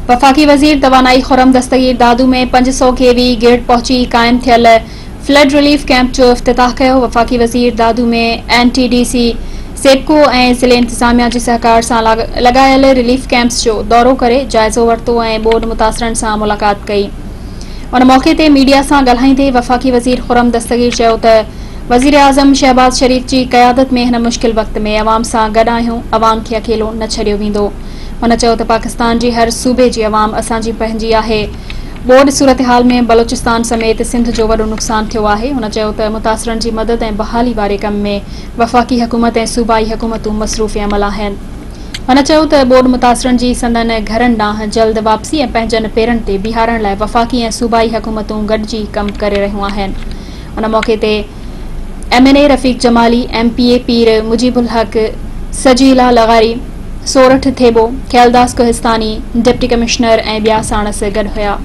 وفاقي وزير توانائي خرم دستگير دادو ۾ 500 ڪي وي گرڊ پهچي قائم ٿيل فلڊ رليف ڪئمپ جو افتتاح ڪيو. وفاقي وزير Dadu ۾ N T D C, SEPCO ۽ ضلعي انتظاميا جي سهڪار سان لڳايل رليف ڪئمپس جو دورو ڪري جائزو ورتو ۽ ٻوڏ متاثرن سان ملاقات ڪئي. ان موقعي تي ميڊيا سان ڳالهائيندي وفاقي وزير خرم دستگير چيو ته وزيراعظم شهباز شريف جي قيادت ۾ هن مشڪل وقت ۾ عوام سان گڏ آهيون، عوام کي اڪيلو نه ڇڏيو ويندو. هن چيو ته پاڪستان جي هر صوبي جي عوام اسان جي پنهنجي آهي، ٻوڏ صورتحال ۾ بلوچستان سميت سنڌ جو وڏو نقصان ٿيو آهي. هن چيو ته متاثرن جي مدد ۽ بحالي واري ڪم ۾ وفاقي حڪومت ۽ صوبائي حڪومتون مصروف عمل آهن. هن چيو ته ٻوڏ متاثرن جي سندن گهرن ڏانهن جلد واپسي ۽ پنهنجن پيرن تي بيهارڻ لاء وفاقي ۽ صوبائي حڪومتون گڏجي ڪم ڪري رهيون آهن. ان موقعي تي M N A Rafiq Jamali, M P A Pir Mujeeb ul Haq, Sajila لغاري، سورٺ ٿيٻو، کيلداس ڪوهستاني، ڊپٽي ڪمشنر ۽ ٻيا ساڻس گڏ هيا.